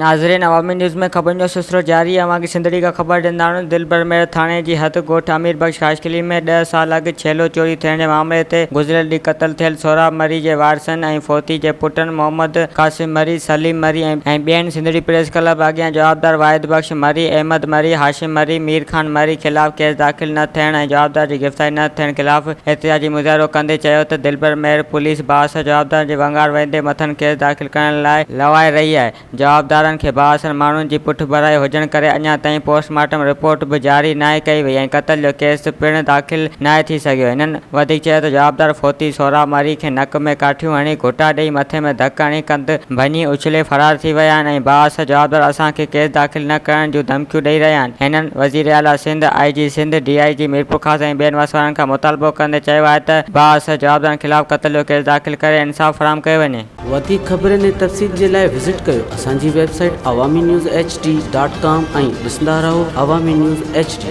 ناظرين عوامي نيوز ۾ خبرن جو سلسلو جاري اوهان کي سنڌڙي کان خبر ڏيندا آهيون دلبر مير ٿاڻي جي حد ڳوٺ امير بخش خاصخيلي ۾ ڏهه سال اڳ ڇيلو چوري ٿيڻ جي معاملي تي گذريل ڏينهن قتل ٿيل سهراب مري جي وارثن ۽ فوتي جي پٽن محمد قاسم مري، سليم مري ۽ ٻين سنڌڙي پريس ڪلب اڳيان جوابدار واحد بخش مري، احمد مري، هاشم مري، مير خان مري خلاف ڪيس داخل نه ٿيڻ ۽ جوابدار جي گرفتاري نه ٿيڻ خلاف احتجاجي مظاهرو ڪندي چيو ته دلبر مير پوليس بااثر جوابدارن جي ونگار وهندي مٿن ڪيس داخل ڪرڻ لاء لوائي رهي آهي. جوابدارن کي بااثر ماڻهن جي پٺڀرائي هجڻ ڪري اڃا تائين پوسٽ مارٽم رپورٽ به جاري ناهي ڪئي وئي ۽ قتل جو ڪيس پڻ داخل ناهي ٿي سگهيو. هنن وڌيڪ چيو ته جوابدار فوتي سهراب مري کي نڪ ۾ ڪاٺيون هڻي گهوٽا ڏئي مٿي ۾ ڌڪ هڻي ڪنڌ ڀڃي اڇلي فرار ٿي ويا آهن ۽ بااثر جوابدار اسان کي ڪيس داخل نه ڪرڻ جون ڌمڪيون ڏئي رهيا آهن. هنن وزيراعليٰ Sindh, I G Sindh, D I G Mirpurkhas ۽ ٻين وس وارن کان مطالبو ڪندي چيو آهي ته بااثر جوابدارن خلاف قتل جو ڪيس داخل ڪري انصاف فراهم ڪيو وڃي. وڌيڪ خبرن ۽ تفصيل جي لاء وزٽ ڪيو اسان جي website Awami news H D dot com ۽ ڏسندا رهو عوامي نيوز ايڇ ڊي.